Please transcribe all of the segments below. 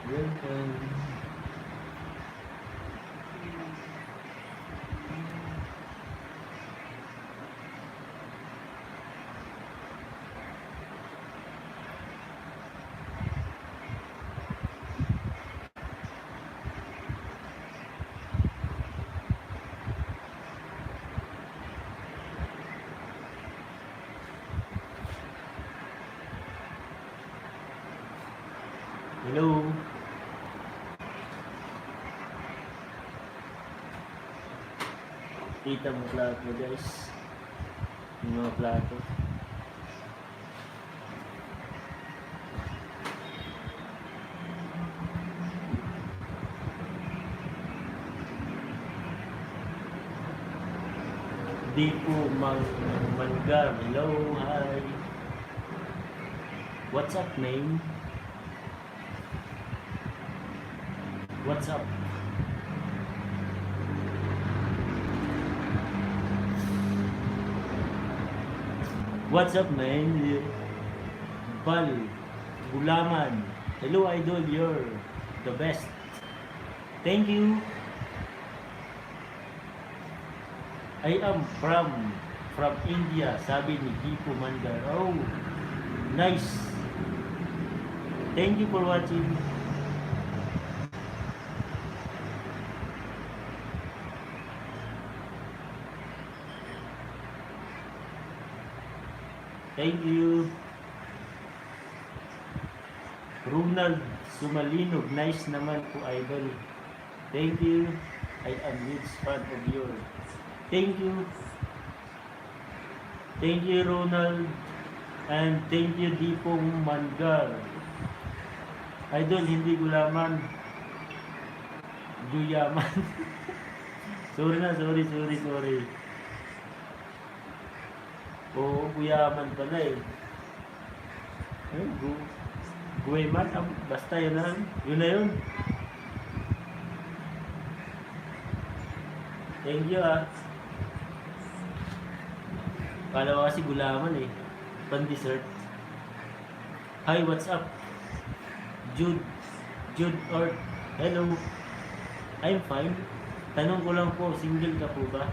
Welcome. Hello. Kita mo plato guys. Yung mga plato. Di po Manggar. Hello, hi. What's up, name? What's up? What's up, man? Bal, Gulaman. Hello, idol. You're the best. Thank you. I am from India. Sabi ni Gipo Mandar. Oh, nice. Thank you for watching. Thank you. Ronald Sumalinog. Nice naman po, idol. Thank you. I am huge fan of yours. Thank you. Thank you, Ronald. And thank you, Dipong Mangar. Idol, hindi Gulaman. Guyaman. Sorry. Oo, Guyaman pala eh. Guyaman, basta yun na. Yun na yun. Thank you ah. Kala ko kasi Gulaman eh. Pan-dessert. Hi, what's up? Jude Ort. Hello. I'm fine. Tanong ko lang po, single ka po ba?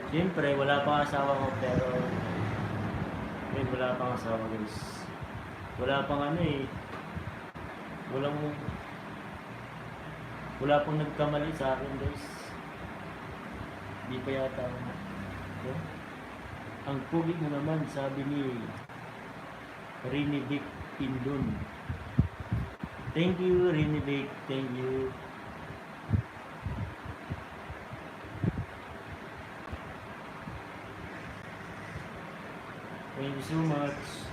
Siyempre, wala pang asawa ko pero wala pang asawa guys. Wala pang ano eh. Wala pang nagkamali sa akin guys. Di pa yata ako. Okay? Ang pugi mo naman, sabi ni Rini Vic Pindon. Thank you, Rini Vic. Thank you. Thank you so much.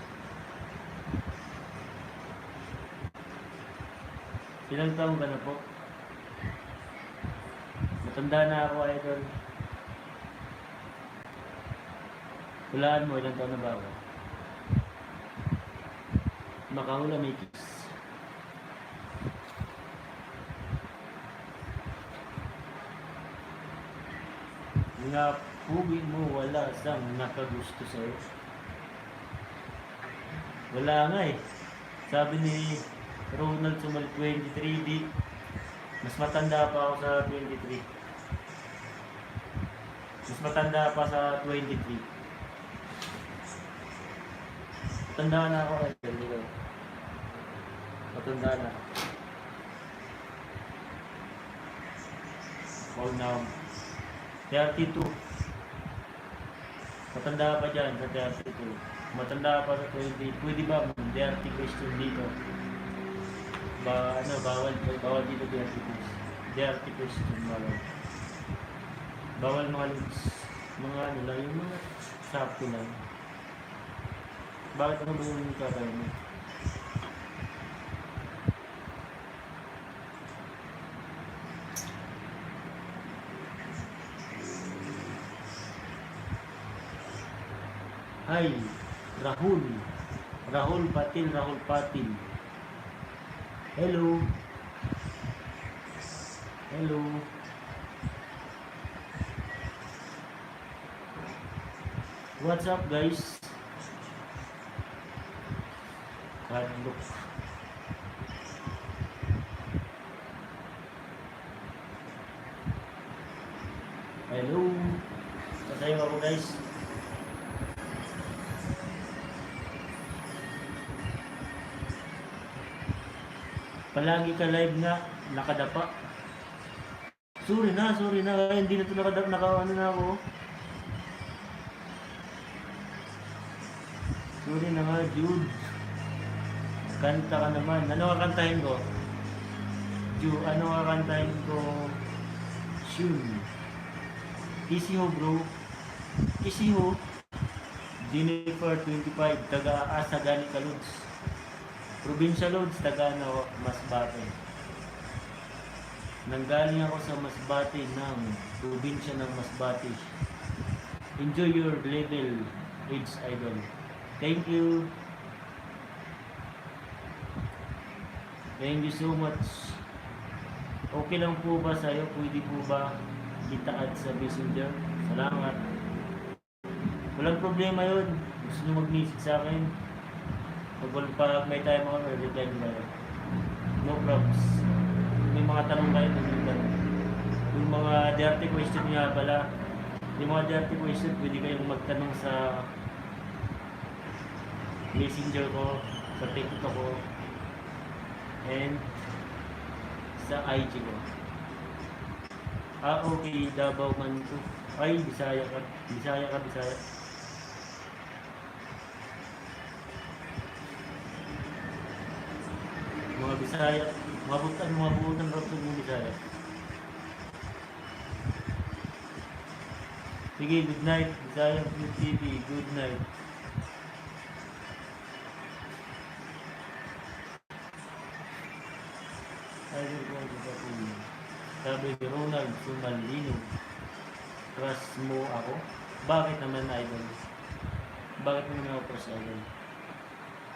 Ilang taon ka na po? Matanda na ako, idol. Hulaan mo, ilang taon na ba ako? Makahula, may kiss. Nga pugi mo, wala sang nakagusto sa'yo. Wala nga eh. Sabi ni Ronald Sumal 23D, mas matanda pa ako sa 23. Mas matanda pa sa 23. Matanda na ako eh. Matanda na. All now. 32. Matanda pa dyan sa 32. Matanda pa sa 20. Pwede ba dirty question dito? Bawal dito dirty question. Dirty question, bawal. Bawal mga links. Mga ano lang, yung mga sakto lang. Bakit ano ba yung kakain mo? Hi, Rahul Patil. Hello. What's up guys? Hard look. Hello. Pasayo ako guys. Palagi ka live nga, nakadapa. Sorry na, hindi na ito ano na ako. Sorry na nga, Jude. Kanta ka naman. Ano kakantahin ko? Jude, ano kakantahin ko? Shun. Easy ho bro. Easy ho. Jennifer 25, taga Asagani ka Lods. Probinsya Lods, taga Masbate. Nanggaling ako sa Masbate ng probinsya ng Masbate. Enjoy your level, age idol. Thank you. Thank you so much. Okay lang po ba sa'yo? Pwede po ba itaad sa messenger? Salamat. Walang problema yun. Gusto nyo mag-message sa akin. Pag may time ako, reply nyo kayo. No problems. May mga tanong kayo, yung mga dirty question nga pala, yung mga dirty question, pwede kayong magtanong sa messenger ko, sa TikTok ko, and sa IG ko. Okay, Davao man to. Ay, Bisaya ka. Bisaya. Mga Bisaya, mga butan rapsod ng Bisaya. Sige, good night. Bisaya TV, good night. Sabi ni Ronald Sumalino, trust mo ako? Bakit naman idol? Bakit naman ako trust idol?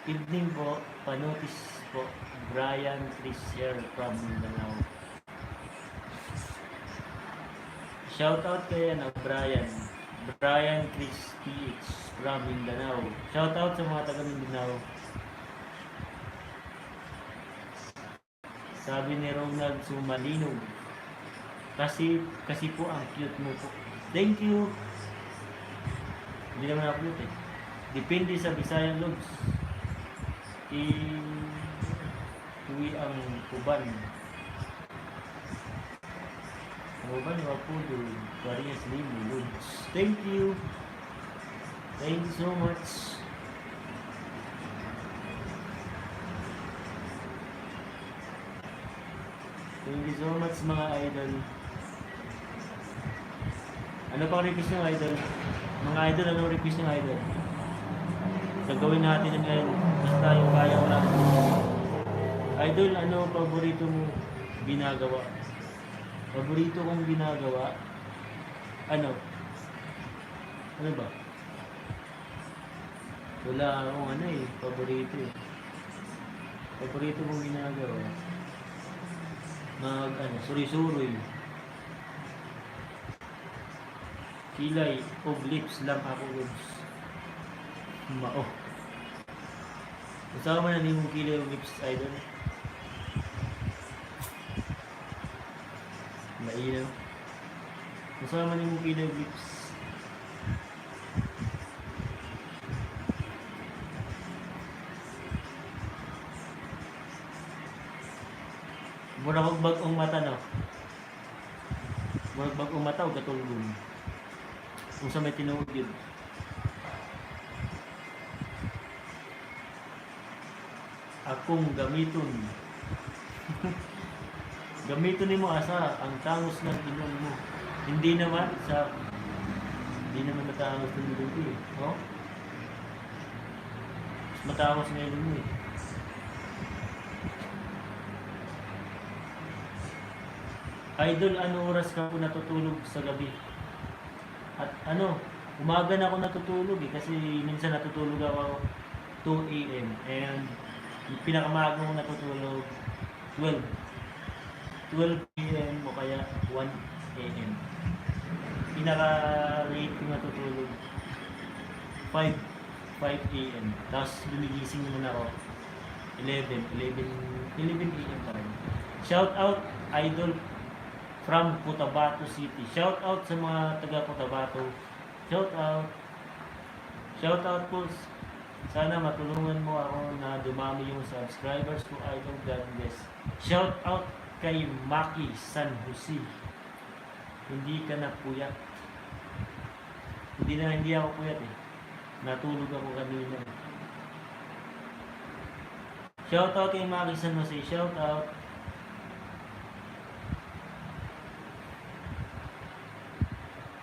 Evening po, panotis po, Brian Chris here from Mindanao. Shout out kay Brian Chris PH from Mindanao. Shout out sa mga taga Mindanao. Sabi ni Ronald Sumalino, kasi po ang cute mo po. Thank you. Hindi naman ako cute eh. Depende sa Visayan Lods. Uwi ang uban. Ang uban yung apudo. Various name Lods. Thank you. Thank you so much. Thank you so much mga idol. Ano pang request ng idol? Mga idol, ano request ng idol? Gagawin natin yan ngayon. Basta yung kaya ko lang. Idol, ano paborito mo ginagawa? Paborito kong ginagawa? Ano? Ano ba? Wala akong ano eh. Paborito eh. Paborito kong ginagawa? Suri-suri. Kilay o lips lang ako Lods. Mao. Kasama na din mong kilay o lips idol. Mainam. Kasama na mong kilay o lips. Mura kong bagong mata no. Mura bagong mata o katulog. Kung sa may tinuod yun. Akong gamiton. Gamiton mo asa ang tangos ng ilong mo. Hindi naman matangos ng ilong ko eh. Oh? Matangos ng ilong mo eh. Idol, ano oras ka po natutulog sa gabi? At umaga na ako natutulog eh, kasi minsan natutulog ako 2 AM and yung pinakamaaga ko natutulog 12 PM o kaya 1 AM. Pinaka-late ko natutulog 5 AM. Tapos lumigising naman ako 11 AM pa rin. Shout out idol from Cotabato City. Shout out sa mga taga Cotabato. Shout out. Shout out po. Sana matulungan mo ako na dumami yung subscribers ko, idol. God bless. Shout out kay Maki San Jose. Hindi ka na puyat. Hindi ako puyat eh. Natulog ako kanina. Shout out kay Maki San Jose. Shout out.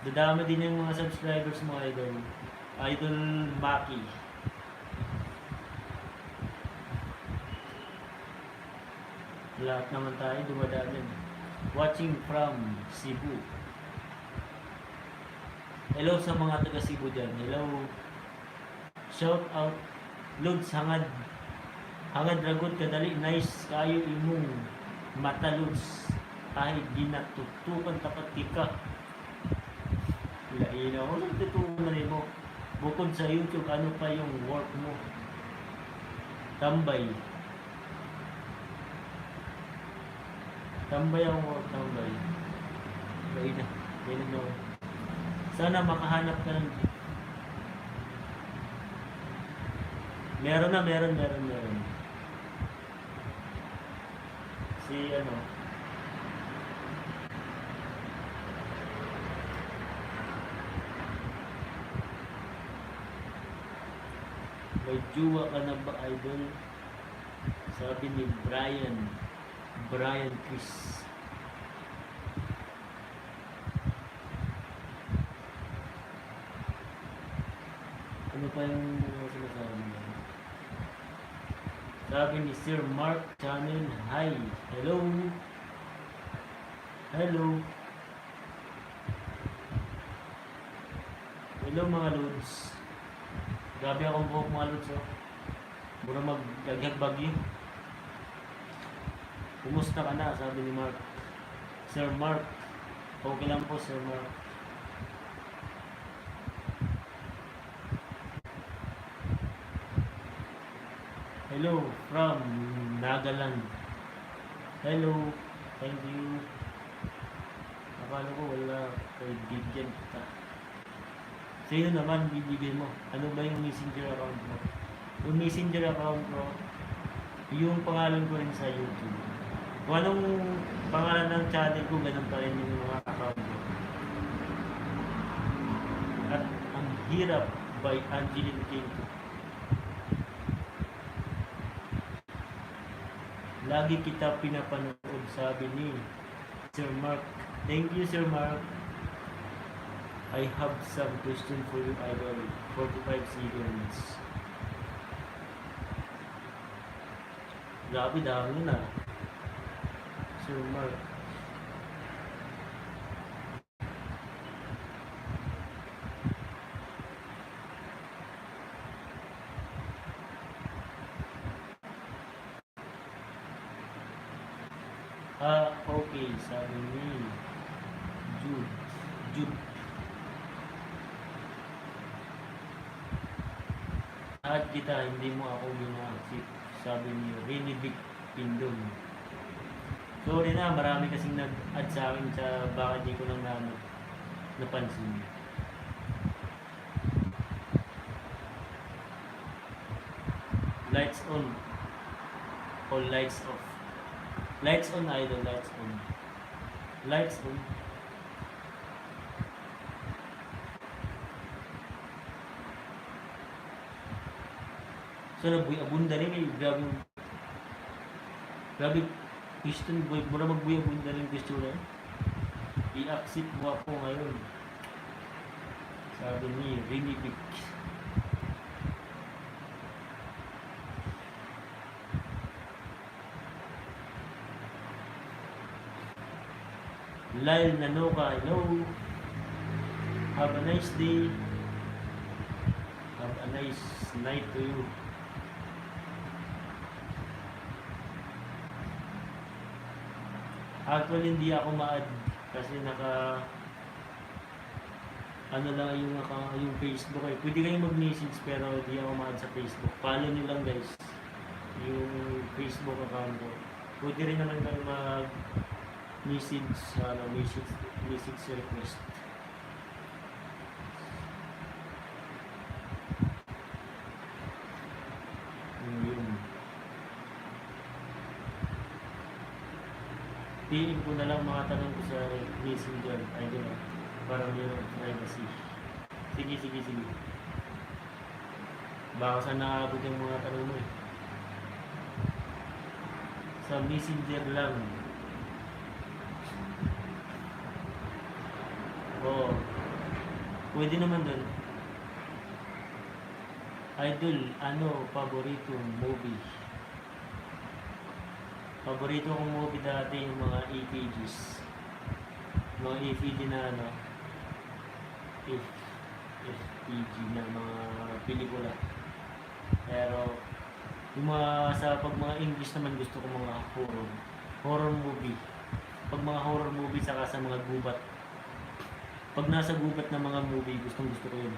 Dadami din yung mga subscribers mo, idol. Idol Maki. Lahat naman tayo dumadaan yan. Watching from Cebu. Hello sa mga taga Cebu dyan. Hello. Shout out. Lods hangad. Hangad ragod kadali. Nice kayo imong mata Lods. Kahit ginatutukan tapat tika. Ilainaw. Ano tutukan rin mo? Bukod sa YouTube, ano pa yung work mo? Tambay. Tambay ang work, tambay. Kaina. Kaina mo. Sana makahanap ka ng... Meron. Si ano... May juwa ka na ba, idol? Sabi ni Brian Chris. Ano pa yung sinasabi niya? Sabi ni Sir Mark Channel, hi. Hello. Hello mga lods. Grabe akong buhok mga lods, oh. Mura magdagyag bagyo. Kumusta ka na? Sabi ni Mark. Sir Mark. Okay lang po, Sir Mark. Hello from Nagaland. Hello. Thank you. Akala ko wala kay bigyan kita. Sino naman bibigyan mo? Ano ba yung messenger account mo? Yung messenger account mo, yung pangalan ko rin sa YouTube. Kung anong pangalan ng channel ko, ganun pa rin yung mga account ko. At Ang Hirap by Angeline King. Lagi kita pinapanood, sabi ni Sir Mark. Thank you, Sir Mark. I have some question for you, idol. 45 seconds. Grabe, dami na. Sir Mark. Okay, sabi ni Jude. At kita, hindi mo ako gina-accept, sabi ni Rini Vic Pindon. Sorry na, marami kasing nag-add sa akin sa baka di ko lang napansin. Lights on or lights off? Lights on, idol. Lights on. Lights on. So nagbuy abunda rin eh. Grabe piston boy. Mura magbuy abunda rin piston rin. I-accept mo ako ngayon. Sabi ni Rini Vic. Lyle Nanoka, hello. Have a nice day. Have a nice night to you. Actually, hindi ako ma-add kasi ano lang yung Facebook eh. Pwede kayong mag-message pero hindi ako ma-add sa Facebook. Follow nyo lang guys yung Facebook account ko. Pwede rin naman kayo message request. Yun. Piling ko na lang mga tanong ko sa messenger, idol, parang yun, privacy. Sige. Baka saan nakakabot yung mga tanong mo eh. Sa messenger lang. Oo. Pwede naman dun. Idol, ano paborito movie? Paborito kong movie dati yung mga EPGs. Mga EPG na ano, FPG na mga pelikula. Pero yung pag mga English naman gusto ko mga horror movie. Pag mga horror movie saka sa mga gubat. Pag nasa gubat na mga movie, gusto ko yun.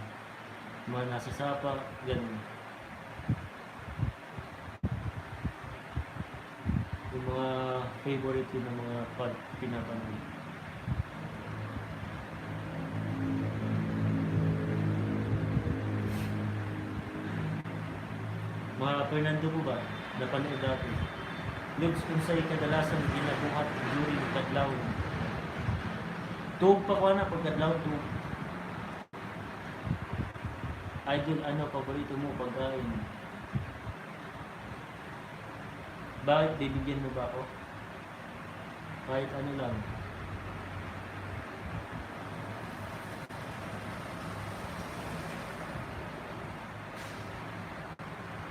Mga nasa sapa, ganun. Yung mga favorite yun ng mga pinapanood. Mga Fernando po ba? Napanood dati. Lugs unsay kadalasan ginabuhat during kadlaw. Tug pa ko na pag kadlaw tug. Idol, ano paborito mo pagkain? Bakit bibigyan mo ba ako? Kahit ano lang.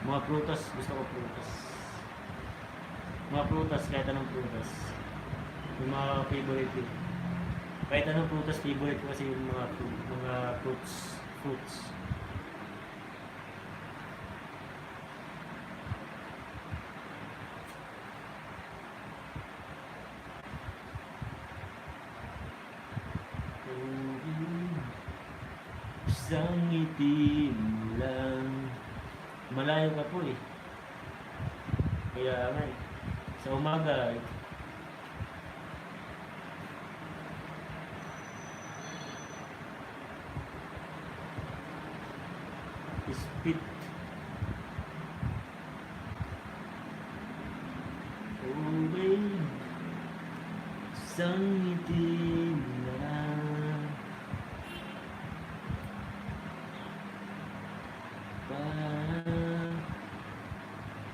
Mga prutas, gusto ko prutas. Mga prutas, kahit anong prutas. Yung mga favorite ko. Kahit anong prutas, favorite ko kasi yung mga fruits. Isang itim lang. Malayo ka po eh. Kaya nga eh. Sa umaga eh. Spit. Oh babe, isang itim lang.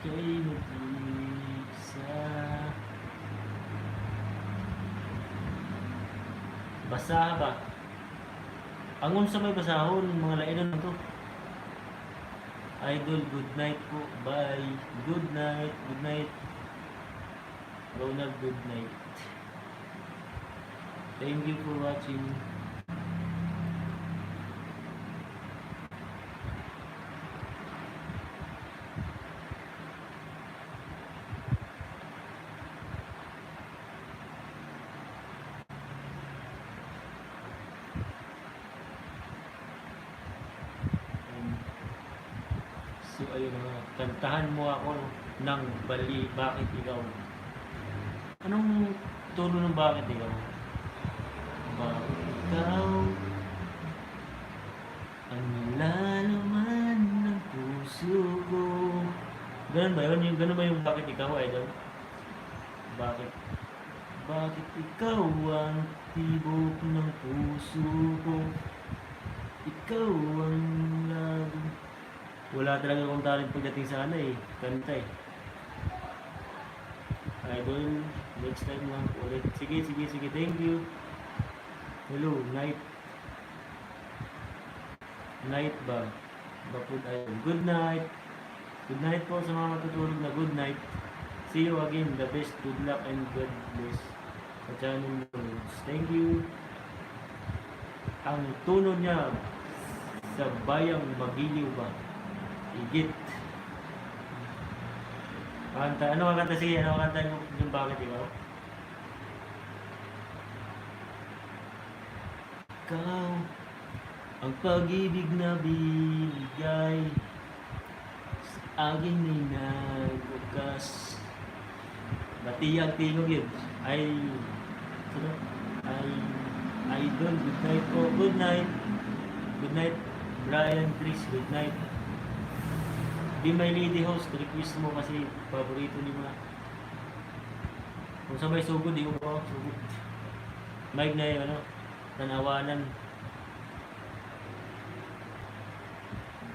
Kay mag-isa. Basaha ba? Angon sa may basahon, mga lainan to. Idol, good night po. Bye. Good night. Ronald, good night. Thank you for watching. So ayun na, kantahan mo ako ng bali, bakit ikaw? Anong tono ng bakit ikaw? Bakit ikaw ang nilalaman ng puso ko? Ganun ba yun? Ganun ba yung bakit ikaw, idol? Bakit ikaw ang tibok ng puso ko? Ikaw ang lagi. Wala talaga akong talent pagdating sa ano eh, kanta eh. Idol, next time lang ulit. Sige, thank you. Hello, night ba? Bapod idol. Good night po sa mga matutulog na good night. See you again, the best, good luck and God bless sa channel mo. Thank you. Ang tono niya sa bayang magiliw ba? Igit. Kanta. Ano ang kanta? Sige, ano ang kanta yung bakit ikaw? Ikaw ang pag-ibig na binigay sa akin ay nagbukas. Batiyag tingog yun. Ay Sino? Idol, good night po. Good night. Good night. Brian, Chris, good night. Be my lady host, request mo kasi paborito ni mga. Kung sa may sugod, di ko pa sugod. Mike na yung ano, tanawanan.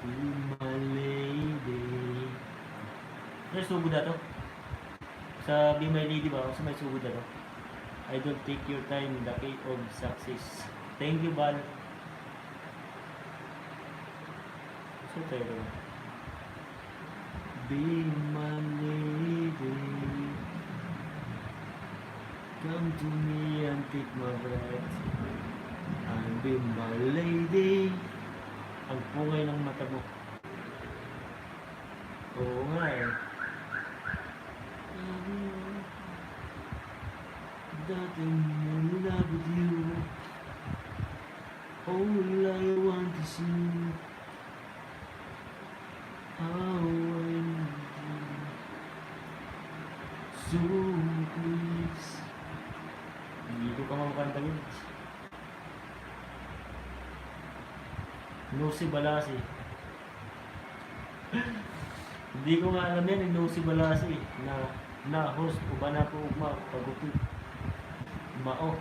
Be my lady. Ano sugod na to? Sa Be my lady ba? Kung sa may sugod na to? I don't take your time in the key of success. Thank you, Bal. So tayo. Be my lady. Come to me and take my breath. I'll be my lady. Ang pungay ng mata mo. Oo nga eh. Dating in love with you. All I want is you. How I need you. So please. Hindi ko ka makakanta yun. Lucy Balasi. Hindi ko nga alam yan, Lucy Balasi. Na host o ba na po ugma pagupi. Mao.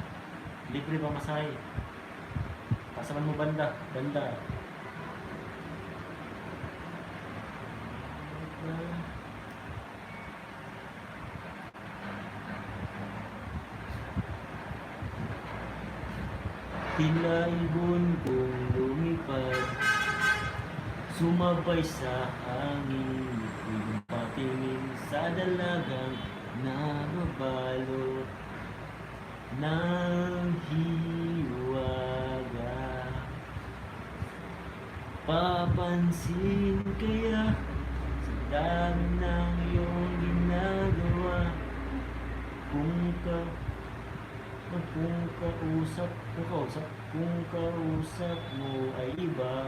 Libre pa masahe. Pasaman mo banda. Banda. Tila ibon kong lumipad, sumabay sa hangin, yung patingin sa dalagang nababalot ng hiwaga. Papansin kaya sa dami ng iyong ginagawa, kung kausap mo ay iba,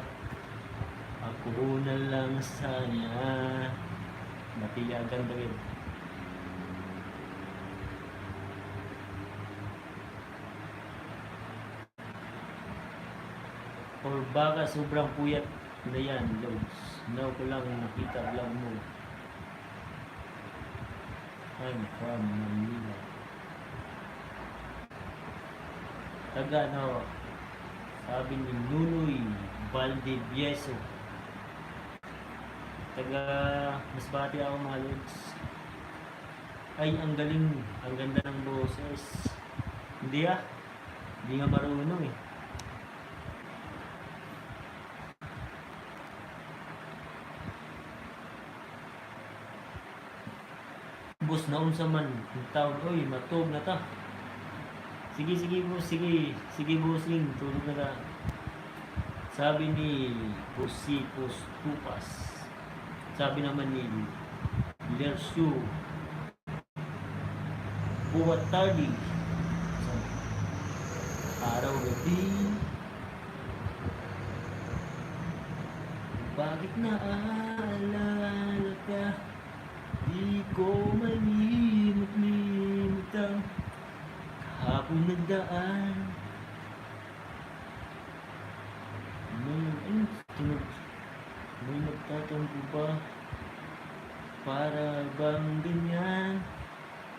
ako na lang sana. Matiyagan ba rin? Or baka sobrang puyat na yan, Lods. Now ko lang nakita vlog mo. I'm from Manila. Taga no, sabi ni Nunoy Valdivieso. Taga Masbate ako mga Lods. Ay, ang galing, ang ganda ng boses. Hindi hindi nga marunong eh. Bus na unsa man ang tawag, oy matog na ta. Sige bossing, tulog na ka. Sabi ni Pusipos Tupas. Sabi naman ni Lersu buhat tardi. Araw gabi. Bakit naaalala ka? Di ko malimot ang kahapon nagdaan. May nagtatampo ba? Para bang ganyan?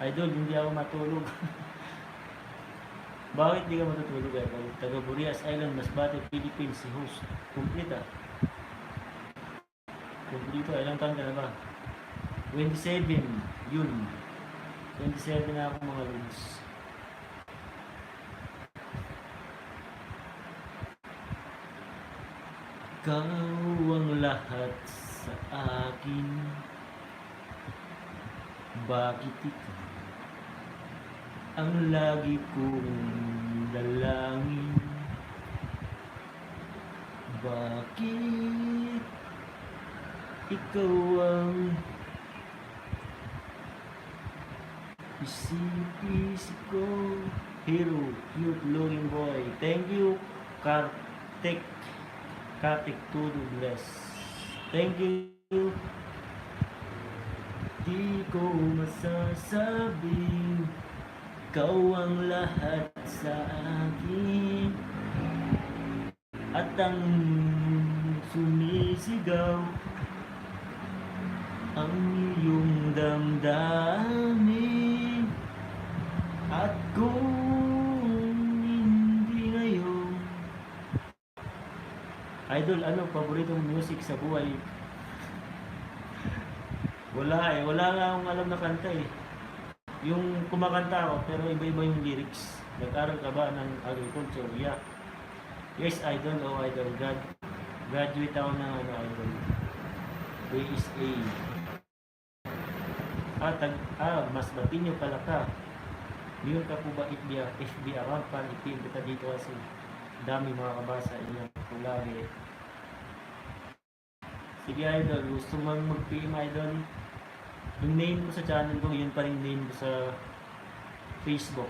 Idol, hindi ako matulog. Bakit di ka matutulog? Taga Burias Island, Masbate, Philippines, si host. Kumplita. Ilang taon ka na ba? 27, yun. 27 na ako mga Lods. Ikaw ang lahat sa akin. Bakit ikaw ang lagi kong dalangin? Bakit ikaw ang isip ko? Hero, cute looking boy. Thank you, Kartik Todo Bless. Thank you. Di ko masasabing Ikaw ang lahat sa akin at ang sumisigaw ang iyong damdamin. At kung hindi ngayon, Idol, ano paboritong music sa buhay? Wala nga akong alam na kanta eh. Yung kumakanta ako pero iba-iba yung lyrics. Nag-aral ka ba ng agriculture? Yeah. Yes, Idol. Oh, Idol. Graduate ako ng Idol. ASA. Mas batinyo pala ka. Yun ka po ba FB account? Panitin kita dito kasi dami mga kabasa inyong lagi. Sige Idol, gusto mong mag-PM Idol? Yung name ko sa channel ko, yun pa rin name ko sa Facebook.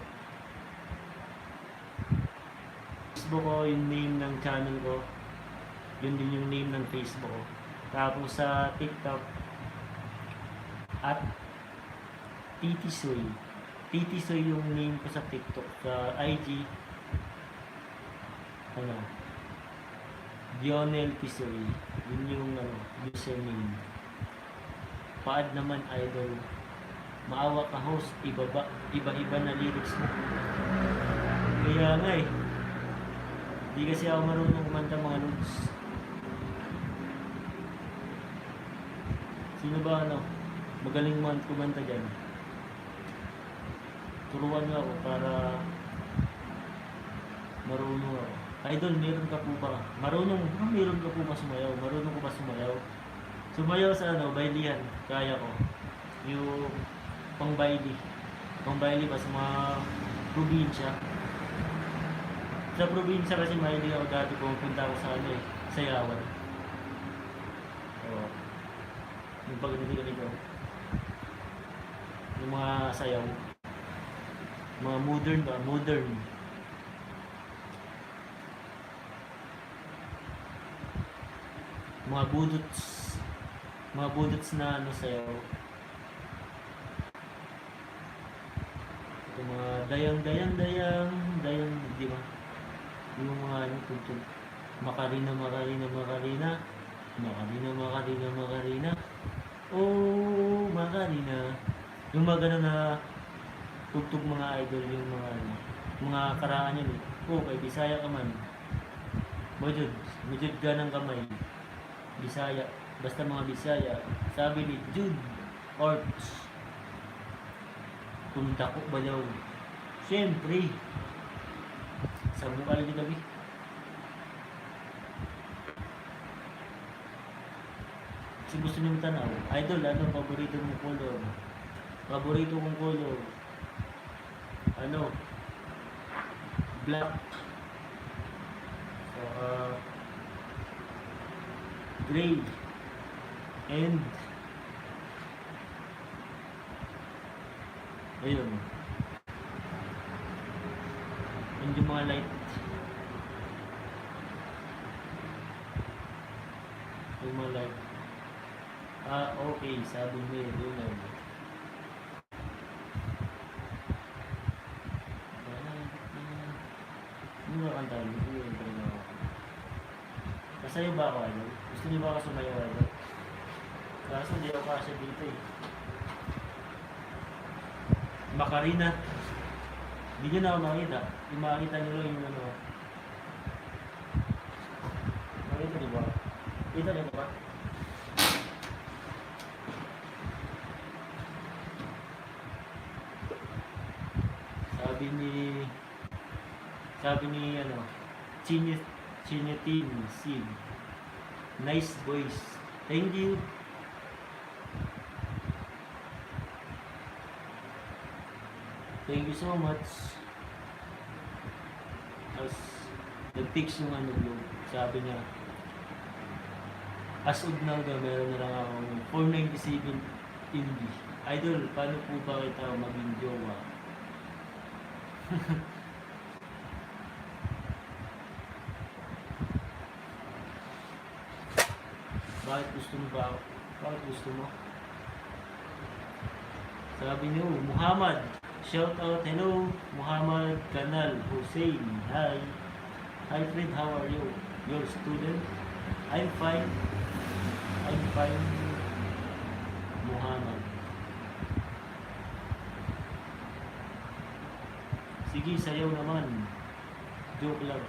Facebook ko, yung name ng channel ko. Yun din yung name ng Facebook ko. Tapos sa TikTok, at Titisoy. Titisoy yung name ko sa TikTok. Sa IG, Dionel Tisoy. Yun yung username. Paad naman Idol. Maawa ka host, iba-iba na lyrics mo. Kaya nga eh. Di kasi ako marunong kumanta mga lods. Sino ba magaling man kumanta dyan? Turuan mo ako para marunong ako. Idol, meron ka po ba? Meron ka po ba sumayaw? Marunong ko ba sumayaw? Sumayaw sa bailihan. Kaya ko. Yung pang-baili. Pang-baili pa sa mga probinsya. Sa probinsya kasi mahilig ako dati pumunta ako sa sayawan. Yung pag-ganito. Yung mga sayaw. Mga modern ba? Modern. Mga budots na sayaw. Ito mga dayang, di ba? Yung mga tugtog. Makarina. Oh, Makarina. Yung mga ganun na tugtog mga idol, yung mga karaan yun eh. Oh, kay Bisaya ka man. Mujud ka ng kamay. Bisaya. Basta mga Bisaya. Sabi ni Jude Orts. Kung dako ba daw? Siyempre. Sa mukha lagi gabi. Kasi gusto nyo tanaw. Idol, paborito mong color? Paborito kong color. Black. Gray. And ayun. And yung mga light. Yung mga light. Okay. Sabi mo yun. Ano ba kanta yun? Kasayo ba ako, Idol? Gusto niyo ba ako sumayaw, Idol? Kaso hindi ako kasya dito eh. Makarina. Hindi nyo na ako makita. Yung makita nyo lang yung makita nyo ba? Kita nyo ba? Sabi ni Chinetin Sid. Nice voice. Thank you. Thank you so much. As nag-text yung blog, sabi niya, as of now meron na lang akong 497 indie. Idol, paano po ba kita maging jowa? Bakit gusto mo ba? Bakit gusto mo? Sabi niyo, Muhammad Shout out, hello, Muhammad Kanal Hussein. Hi. Hi friend, how are you? Your student? I'm fine. I'm fine, Muhammad. Sige, sayaw naman. Joke lang.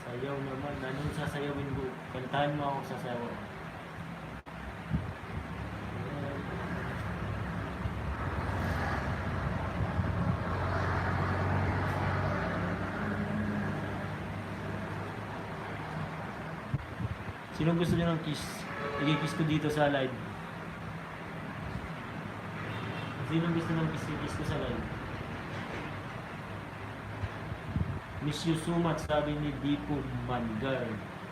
Sayaw naman. Anong sasayawin ko? Kantahan mo ako sasayaw. Sinong gusto niyo ng kiss? I-kiss ko dito sa live. Sinong gusto ng kiss ko sa live? Miss you so much, sabi ni Dipo Mangar.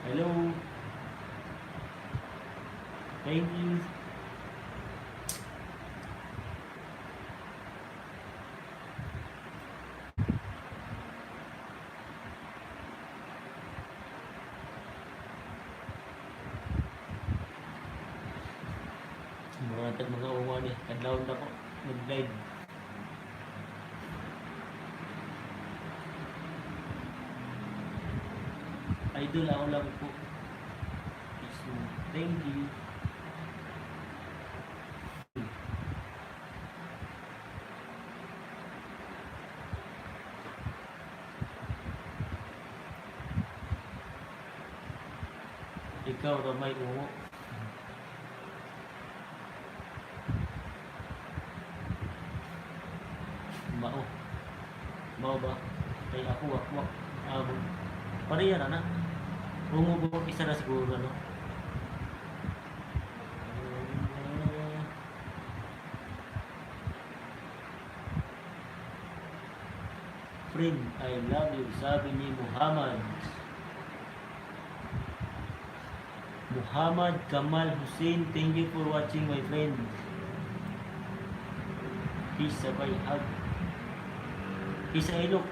Hello. Thank you. Mga uwan eh. Kadlaw na po. Nag-live. Idol ako lang po. Thank you. Ikaw, Ramay Ungo. Mao ba? Kaya ako wakwak. Pareha na na. Umubok isa na siguro, no? Friend, I love you, sabi ni Muhammad. Muhammad Kamal Hussein, thank you for watching, my friend. Peace, sabay hug. Peace sa ilok.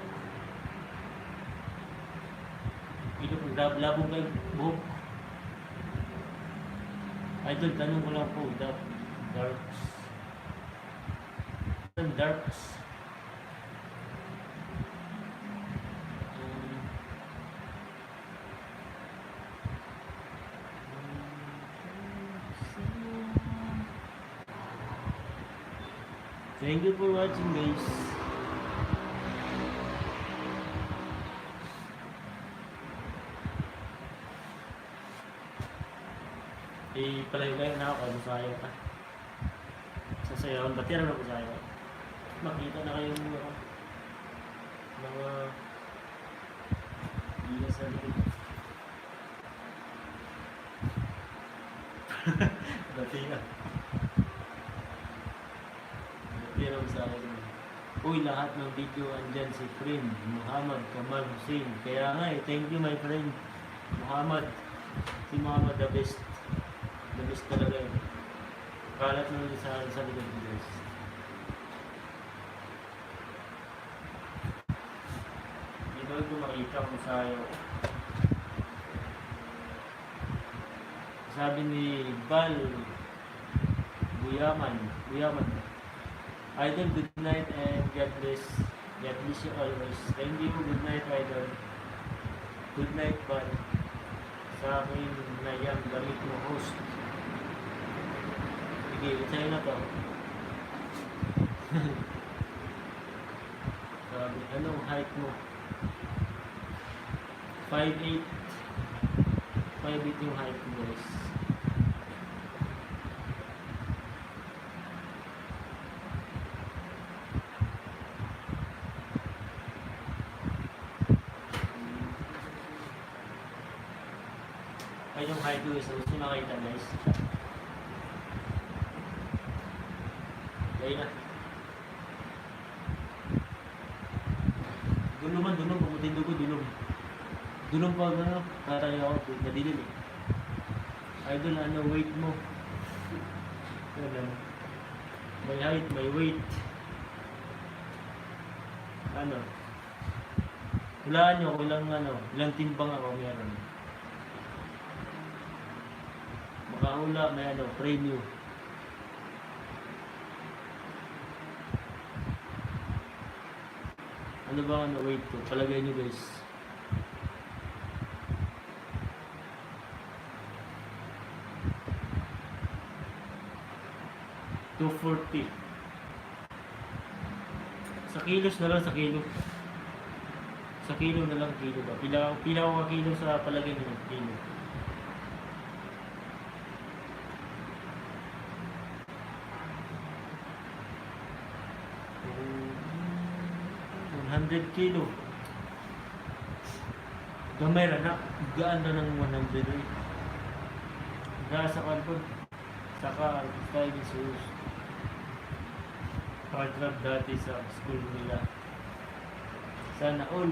Ilok, labong kay buhok. Idol, tanong ko lang po, darks. Thank you for watching, guys. Ipalagay na ako, masayaw ka. Sasayawan, ba't yan na ko sayaw? Makita na kayo mga gila sa likod. Dati na. Dati na sa akin. Uy, lahat ng video andyan si friend Muhammad Kamal Hussein. Kaya nga thank you my friend Muhammad. Si Muhammad the best. The best talaga yun. Kalat mo yun sa likod mo, guys. Dito ko makita kung sa'yo. Sabi ni Val Buyaman. Idol, good night and God bless. God bless you always. Thank you. Good night, Idol. Good night, Val. Sa akin na yan, gamit mo host. Sige, sa'yo na to. Sabi, anong height mo? 5'8". 5'8" yung height mo, guys. Ay, yung height ko, gusto makita, guys. Kaya na. Dulong, pumutin dugo, dulong. Dulong pa, tatay ako, madilim eh. Idol, ano, weight mo? May height, may weight. Ano? Hulaan nyo kung ilang timbang ako meron. Makahula, may premium. Ano ba ang weight ko? Palagay nyo guys. $240. Sa kilos na lang, sa kilo. Sa kilo na lang, kilo ba? Pila ko ka kilo sa palagay nyo? Kilo. $100 gamay ra na gaan na ng 100 eh. Sa kanpon saka style sus patrap dati sa school nila sana all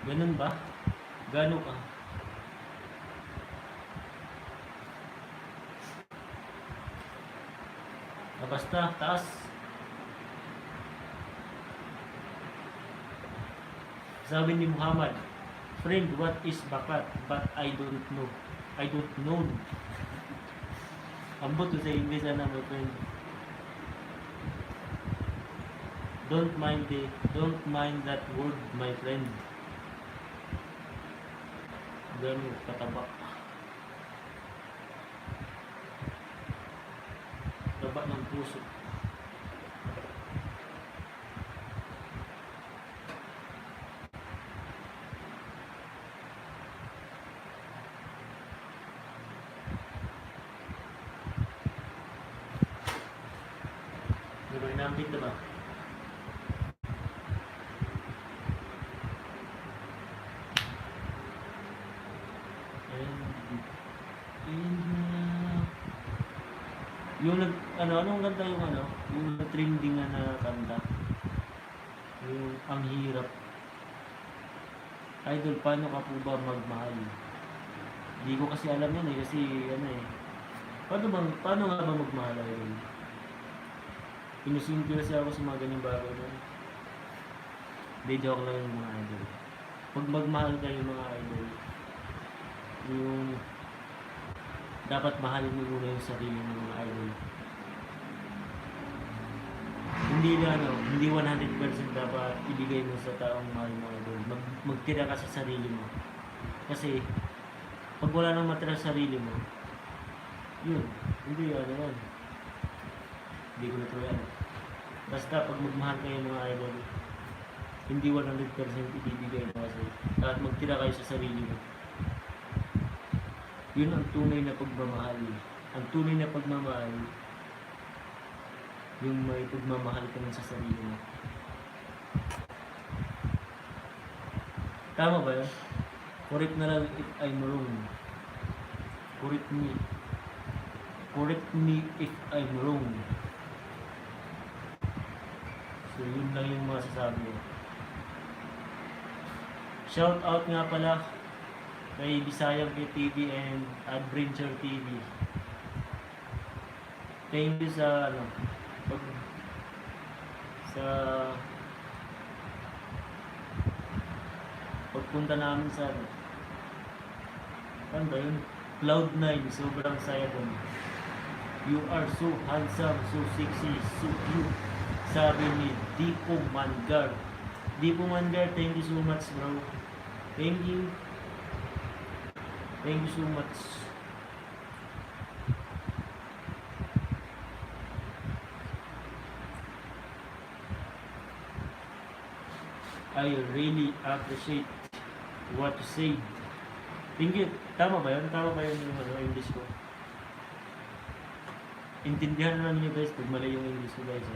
ganun ba? Gano ka? Basta, taas. Sabi ni Muhammad, friend, what is bakat? But I don't know. I don't know. Ambot ko sa English na my friend. Don't mind that word, my friend. Gano kataba. Taba ng puso. Diba inambit na ba? Yung anong kanta yung trending na kanta. Yung ang hirap. Idol, paano ka po ba magmahal? Hindi ko kasi alam yan kasi paano nga ba magmahal idol? Inusimple kasi ako sa mga ganyang bagay na. Hindi, joke lang yung mga idol. Pag magmahal kayo mga idol, yung dapat mahalin mo muna yung sarili ng mga idol. Hindi 100% dapat ibigay mo sa taong mahal mo idol. Magtira ka sa sarili mo. Kasi pag wala nang matira sa sarili mo, yun, hindi hindi ko na ito yan. Basta pag magmahal kayo mga idol, hindi 100% ibibigay mo kasi at magtira kayo sa sarili mo. Yun ang tunay na pagmamahal. Ang tunay na pagmamahal, yung may pagmamahal ka sa sarili mo. Tama ba yun? Correct na lang if I'm wrong. Correct me if I'm wrong. So yun lang yung masasabi ko. Shout out nga pala kay Bisayang TV and Adventure TV. Thank you sa pagpunta namin sa ano ba yun? Cloud9, sobrang saya doon. You are so handsome, so sexy, so cute. Sabi ni Dipo Mangar. Dipo Mangar, thank you so much bro. Thank you so much. I really appreciate what you say. Thank you. Tama ba yun? Tama ba yun yung English ko? Intindihan naman niyo guys pag mali yung English ko guys.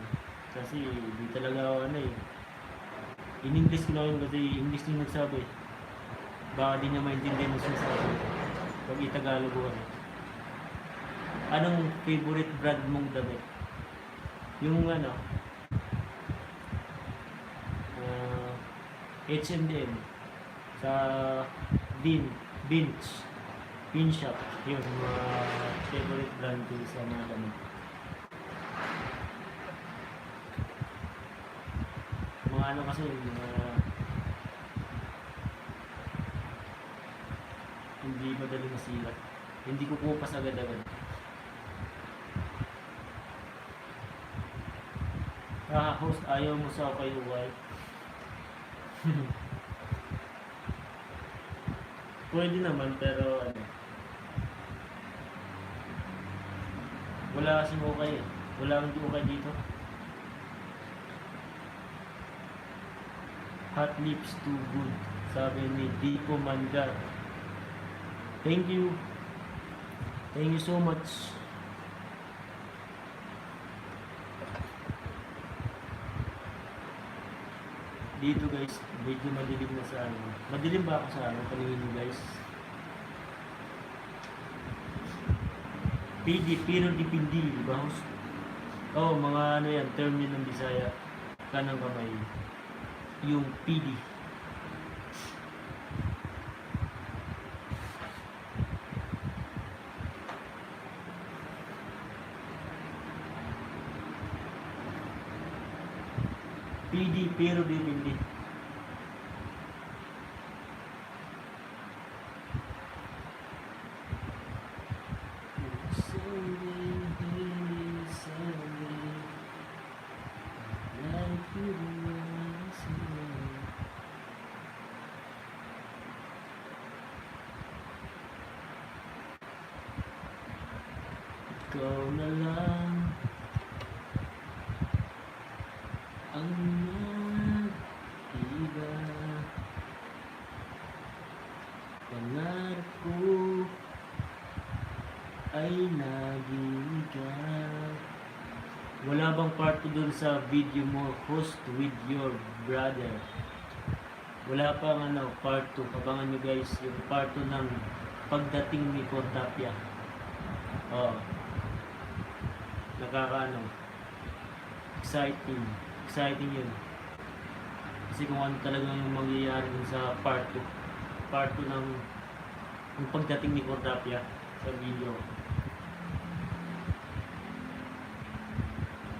Kasi di talaga ako in English ko na yun kasi English yung nagsabi. Baka di niya maintindihan yung sinasabi. Pag itagalog ko kasi. Anong favorite brand mong damit? Yung H&M sa Pin Shop, yun mga favorite brand ko sa mga damit. Mga kasi hindi madaling masira. Hindi ko kupas agad-agad. Host, ayaw mo sa kayo, wife. Pwede naman, pero ano, wala kasing okay eh. Wala kang okay dito. Hot lips too good, sabi ni Dipo Mangar. Thank you. Thank you so much. Dito guys, medyo madilim na sa ano. Madilim ba ako sa ano? Paningin nyo guys. PD, pero dipindi, di ba? Oh, mga ano yan, term yun ng Bisaya. Kanang kamay. Yung PD. PD, pero dipindi. Ikaw na lang ang nag-iba. Pangarap ko ay naging ikaw. Wala bang part 2 dun sa video mo, host with your brother? Wala pang ano, part 2. Abangan nyo guys yung part 2 ng pagdating ni Contapia. Oh. Nakakaano, exciting yun, kasi kung ano talaga yung mangyayari sa part 2 ng yung pagdating ni Contapia sa video.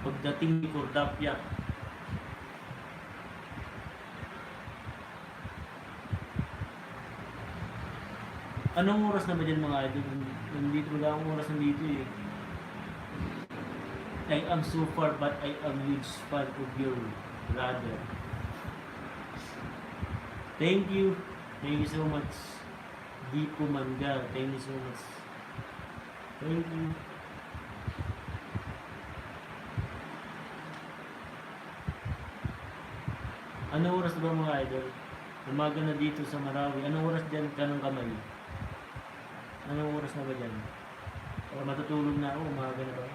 Pagdating ni Contapia, anong oras na ba dyan mga idol? Nandito wala akong oras nandito eh. I am so far, but I am huge fan of your brother. Thank you. Thank you so much. Dipo Mangar. Thank you so much. Thank you. Anong oras na ba mga idol? Umaga na dito sa Marawi. Anong oras dyan kanang kamay? Anong oras na ba dyan? Matutulog na ako. Umaga na ba?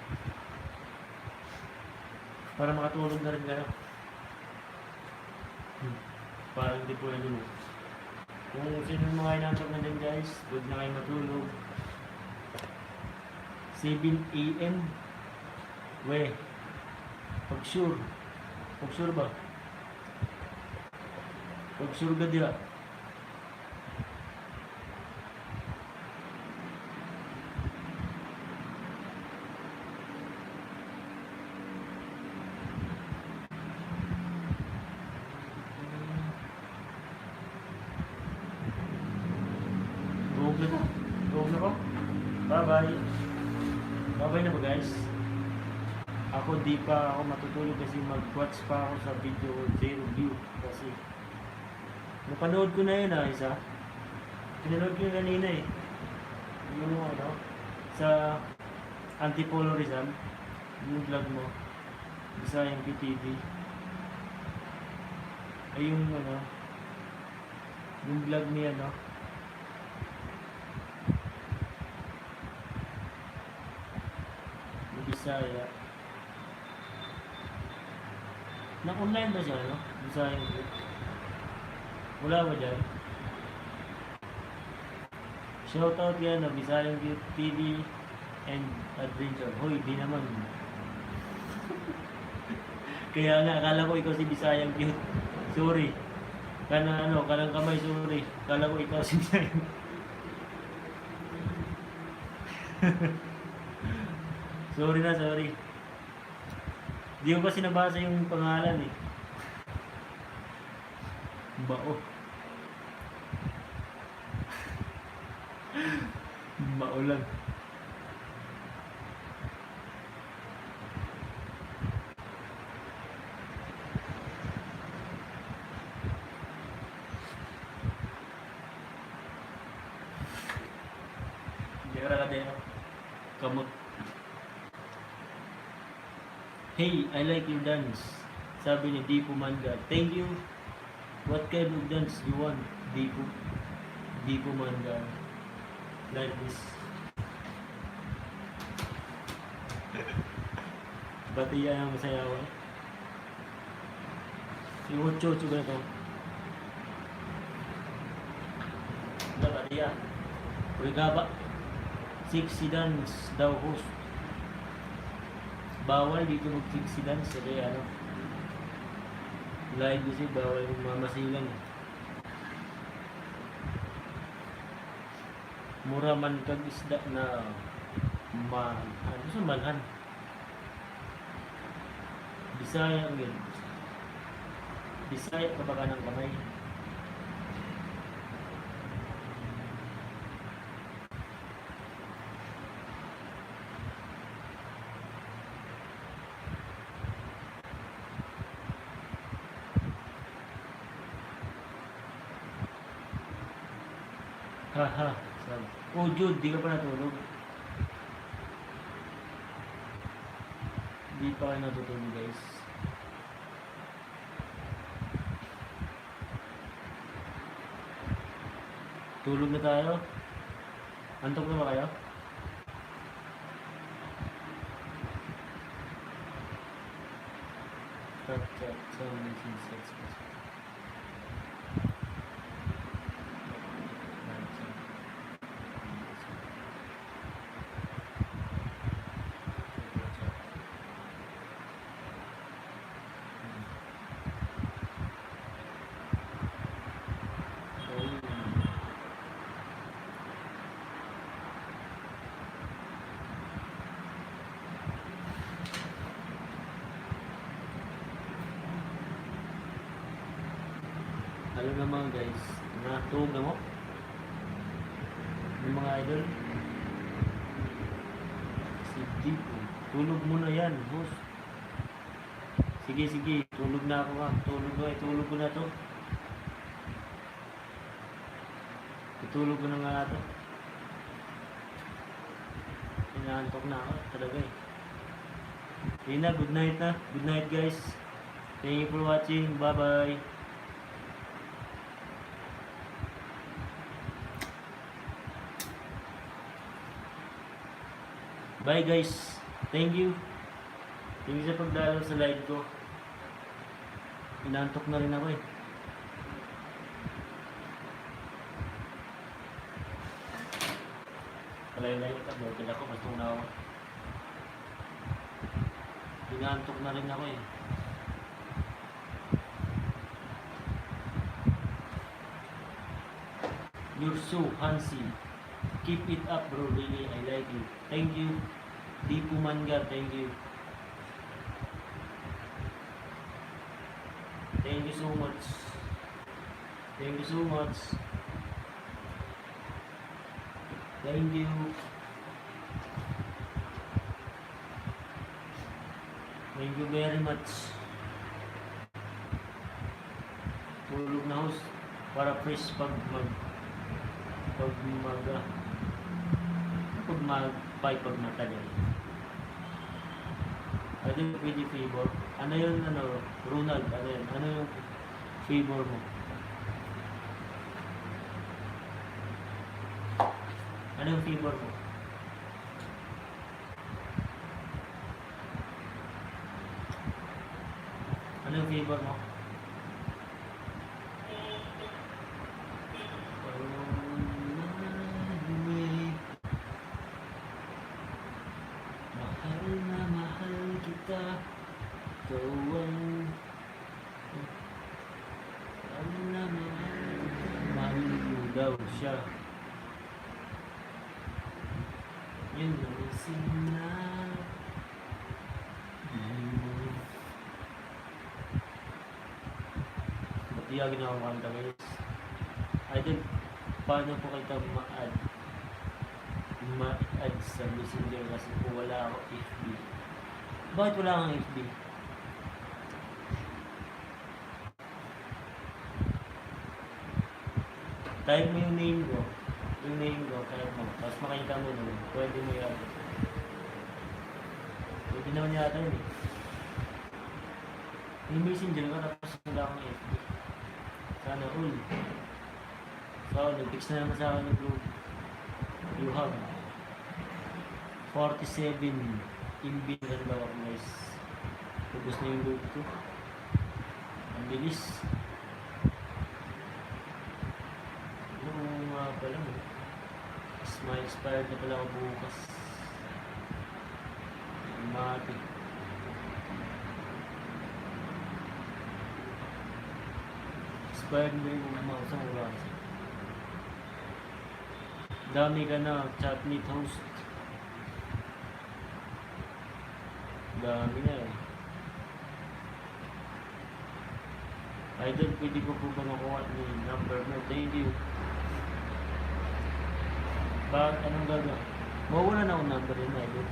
Para makatulog na rin kayo. Para hindi po nalulog. Kung sino mga inantok na din guys, huwag na kayo matulog. 7 AM. We. Pag sure ba? Pag sure ka dira. Huwag na ko. Bye-bye. Bye-bye na ba guys? Ako di pa ako matutulog kasi mag-watch pa ako sa video 0 view. Kasi napanood ko na yun isa. Pinanood ko yun kanina eh. Yung ano, sa Antipolorism, yung vlog mo, Bisayang PTV. Ay yung ano, yung vlog niya no. Bisaya. Na-online ba siya, no? Bisaya yung group. Wala ba dyan? Shoutout yan na Bisayang Group TV and Adventure. Hoy, di naman. Kaya nga, akala ko ikaw si Bisayang Cute. Sorry. Kanang kamay, sorry. Akala ko ikaw si Bisayang. Sorry. Di ko kasi nabasa yung pangalan eh. Bao. Maulan. Hindi ka din. Kamot. Hey, I like your dance. Sabi ni Dipo Manga. Thank you. What kind of dance you want, Dipo? Dipo Manga. Like this. Batiya ang masayawan. Si Ocho, juga ito. Ito, batiya. Pagkaba. Sexy dance daw host. Bawal dito mag-sexy dance. Kasi ano, live kasi bawal yung mamasilan. Mura man kag isda na ano sa malhan. Bisaya ang yun. Bisaya ka ba ka ng kamay? Haha. Oh Jude, di ka pa natulog? Di pa kayo natutulog guys. Tulog na tayo? Antok na ba kayo? Cut, 7, 6, 6. Alam naman guys, natulog na mo yung mga idol. Si Dipo, tulog mo na yan boss. Sige, tulog na ako ha. Tulog ko na to. Itulog ko na nga to. Inaantok na ako talaga eh. Yun na, good night na. Good night guys. Thank you for watching. Bye bye. Bye guys. Thank you. Thank you sa pagdalaw sa live ko. Inantok na rin ako eh. Palay-layo ka. Bakit ako? Bastong na ako. Inantok na rin ako eh. You're so handsy. Keep it up bro, really, I like you. Thank you. Dipo Manga, thank you. Thank you so much. Thank you so much. Thank you. Thank you very much. Tulog na host para fresh pag matagal. Ano yung pwede favor? Ano yun, Ronald, ano yun? Ano yung favor mo? Ano yung favor mo? Ano yung favor mo? Daw siya. Yun ang sinap. Ba't iyagin ako kanta guys? Idol, paano po kayo ma-add? ma-add sa Messenger kasi po wala ako FB. Bakit wala kang FB? Type mo yung name ko. Yung name ko, type mo. Tapos makita mo nun, pwede mo i-add. Pwede naman yata yun eh. Yung Messenger ka tapos wala kang FB. Sana all. So, nag-text na naman sa akin ng group. You have 47 MB na daw ako guys. Tapos na yung group ko. Ang bilis. Yung mga pala mo. Expired na pala ako bukas. Mati. Expired na yung mga isang oras. Dami ka na, chat meet host. Dami na eh. Idol, pwede ko po ba makuha ni number mo? Thank you. Bakit? Anong gagawin? Mawala na akong number yun, Idol.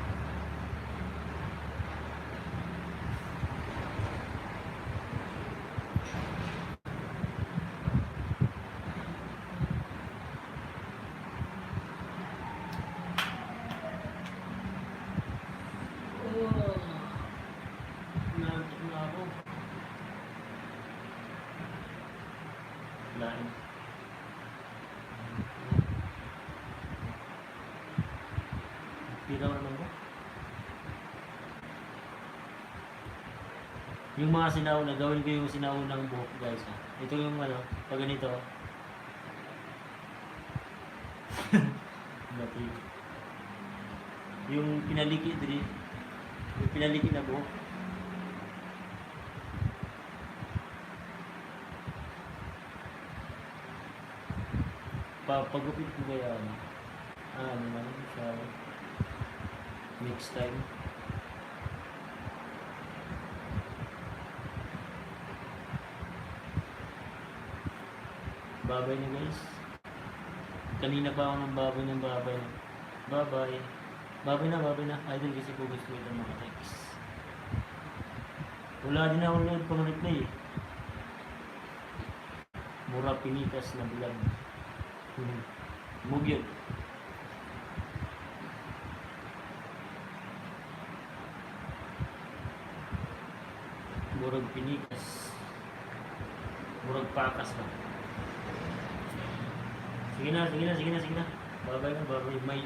Lain. Tira naman ko. Yung mga sinauna, gawin ko yung sinaunang buhok guys ha. Ito yung ano, pag ganito. Yung pinaliki diri. Yung pinaliki na buhok. Pagupit ko kaya ano naman siya next time. Babay na guys. Kanina pa ako ng babay. Babay. Babay na. Idol kasi po gusto ito mga text. Wala din ako load pang reply eh. Mura pinitas na bulan. Move yun. Murag pinikas. Murag pakas ba? Sige na. Babay. May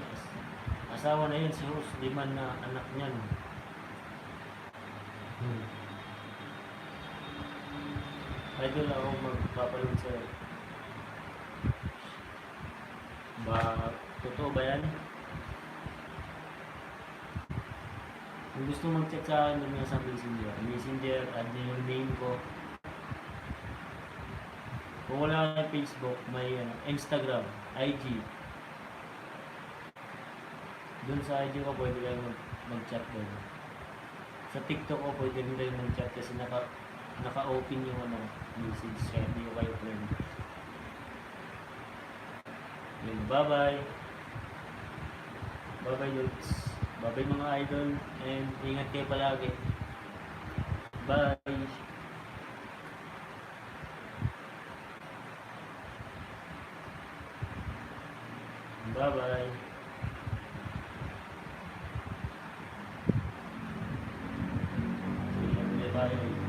asawa na yun si host. Liman na anak niyan. Idol ako magpapalood sa'yo. Totoo ba yan? Kung gusto mag-chat sa akin, naman sa Messenger, add nyo yung name ko. Kung wala kang Facebook, may Instagram, IG. Doon sa IG ko, pwede kayo mag-chat doon. Sa TikTok ko, pwede rin kayo mag-chat kasi naka-open yung message. Kaya hindi ko kayo friend. Bye-bye. Bye-bye, Lutz. Bye-bye mga idol. And ingat kayo palagi. Bye. Bye-bye. Bye-bye.